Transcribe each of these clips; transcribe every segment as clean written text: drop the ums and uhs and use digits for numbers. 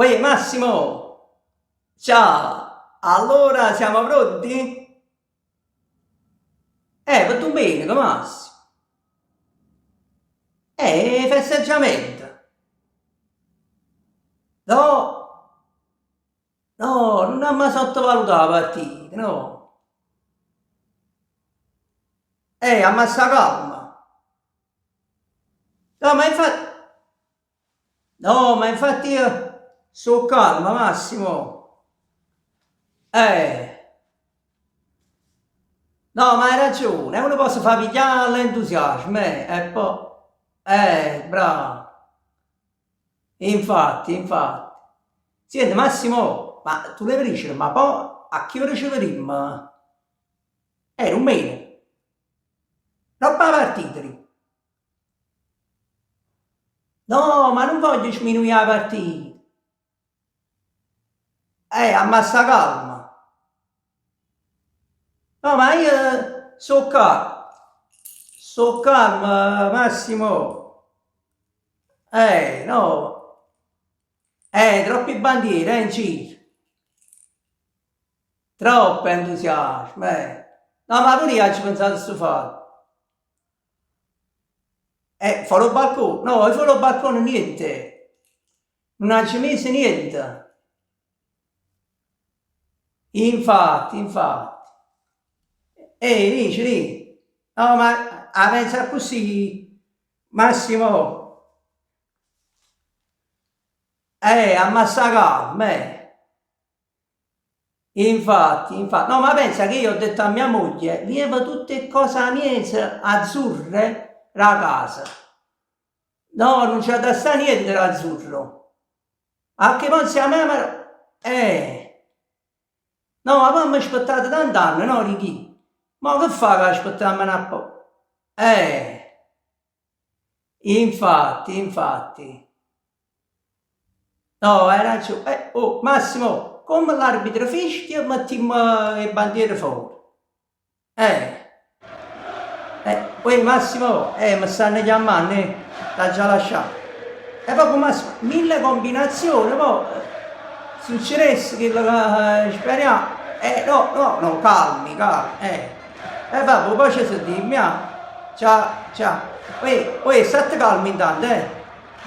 Uè Massimo! Ciao! Allora siamo pronti? Pe dummeneca, Massimo! Festeggiamento! No! No, nun amma sottovalutà 'a partita, no! Amma sta calma! No, ma infatti. No, ma infatti io sto calmo, Massimo. No, ma hai ragione, uno po' se fa piglià 'a ll'entusiasmo, e poi. Bravo. Infatti, infatti. Siente, Massimo, ma t'ulevo dicere, ma po' a che ora ce vedimmo? Dummeneca. Doppo 'a partita, dico. No, ma nun voglio sminuì 'a partita. Amma sta calma. No, ma io sto calmo. Sto calmo, Massimo. No. Troppi bandiere, in giro. Troppo entusiasmo, eh. No, ma pure io aggio pensato a stu fatto. Fore 'o balcone? No, io fore 'o balcone niente. Nun aggio miso niente. Infatti, infatti. Eh, dice, di. No, ma 'a penso accussì, Massimo. Amma sta calma, eh. Infatti, infatti. No, ma pensa che io ho detto a mia moglie, lieva tutte 'e cose 'a miez azzurre d' 'a casa. No, nun c'ha da sta niente d'azzurro. A che poi si 'a mamma. No, ma poi amma aspettato tant'anni, no, Richì? Mo che fa che aspettammo n'ato poco? Infatti, infatti. No, hai ragione. Oh, Massimo, comme l'arbitro fischia, mettimmo 'e bandiere fore. Uè Massimo, me stanno chiammanno, t'aggia lascià. E proprio Massimo, mille combinazioni, poi succedesse chello che speriamo. No, no, no, calmi, calmi, E vabbè, poi ce sentimmo, ja. Ciao, ciao. Uè, uè, statte calmo intanto,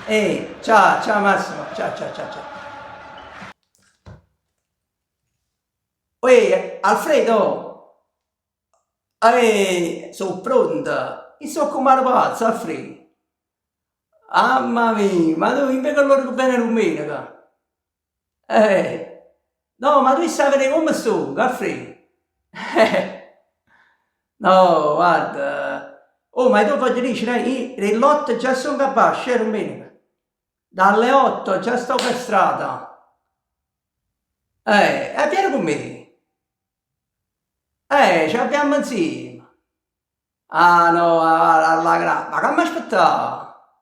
eh. Ciao, ciao Massimo, ciao, ciao, ciao, ciao. Uè, Alfredo! So' pronto! I' sto comm' 'a nu pazzo, Alfredo! Mamma mia, ma tu invece 'e ll'ora che vene dummeneca? No, ma tu 'e sta a vedè comme stongo, Alfredo! No, guarda. Oh, ma io t' 'o voglio dicere, io d' 'e ll'otto già stongo abbascio, dummeneca. Dalle 8 già sto per strada. E viene cu me. Ce abbiammo 'nzieme. Ah no, alla grande. Ma c'amma aspettà?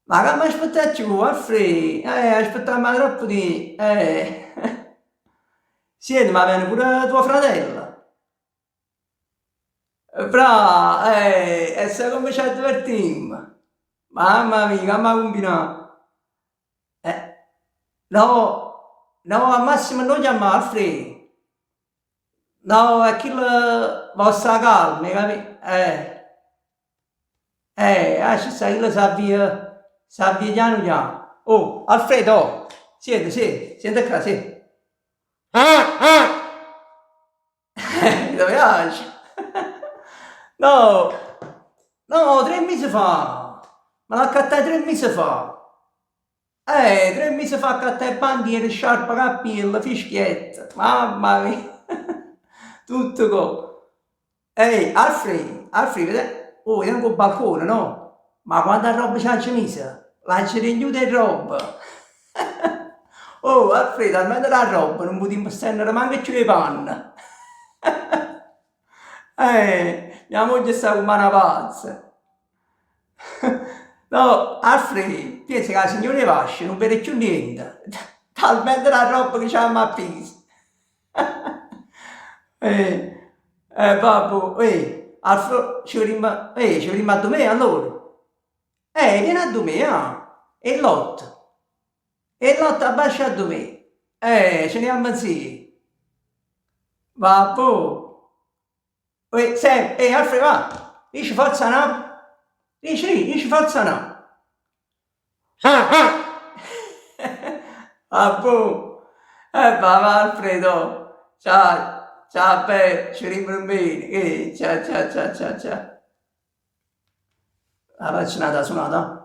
Ma c'amma aspettà cchiù, Alfrè? Aspettammo 'a troppo tiempo. Sienti, ma vene pure tuo fratello? Brà, e sai comme ce addivertimmo? Mamma mia, c'amma cumbinà? No, no, a Massimo nun 'o chiammà, Alfrè. No, e chillo vo sta calmo, 'e capito? Ah, ce sta, chillo s'avvia, s'avvia chianu chianu. Oh, Alfredo, siente, siente, siente ccà, siente. Ti piace? No, no, tre mise fa, me l'accattai tre mise fa. Tre mise fa accattai bandiere, sciarpa, cappiello, fischiette, mamma mia, tutto co. Ehi, Alfre, Alfre, vede, oh, io tengo 'o balcone, no? Ma quanta rroba c'aggio miso? L'aggio riempito 'e rroba. Oh, Alfredo, talmente d' 'a rroba nun putimmo stennere manco cchiù 'e panne. Mia moglie sta comm' 'a na pazza. No, Alfre, piensa che 'a signora 'e vascio nun vede cchiù niente, talmente d' 'a rroba che c'ammo appiso. Vabbuò, Alfrò, ce vedimmo, ce vedimmo addu me allora? Viene addu me, ja, 'e ll'otto. 'E ll'otto abbascio addu me. Eh, ce ne jammo 'nzieme. Vabbuò. Uè, seh, eh, Alfre' va. Dici forza Napoli. Dici, dici forza Napoli. Vabbuò. E va, va Alfredo. Ciao, ciao bello, ci vedimm domenica. Eh, ciao, ciao, ciao, ciao, ciao. 'A faccio n'ata sunata?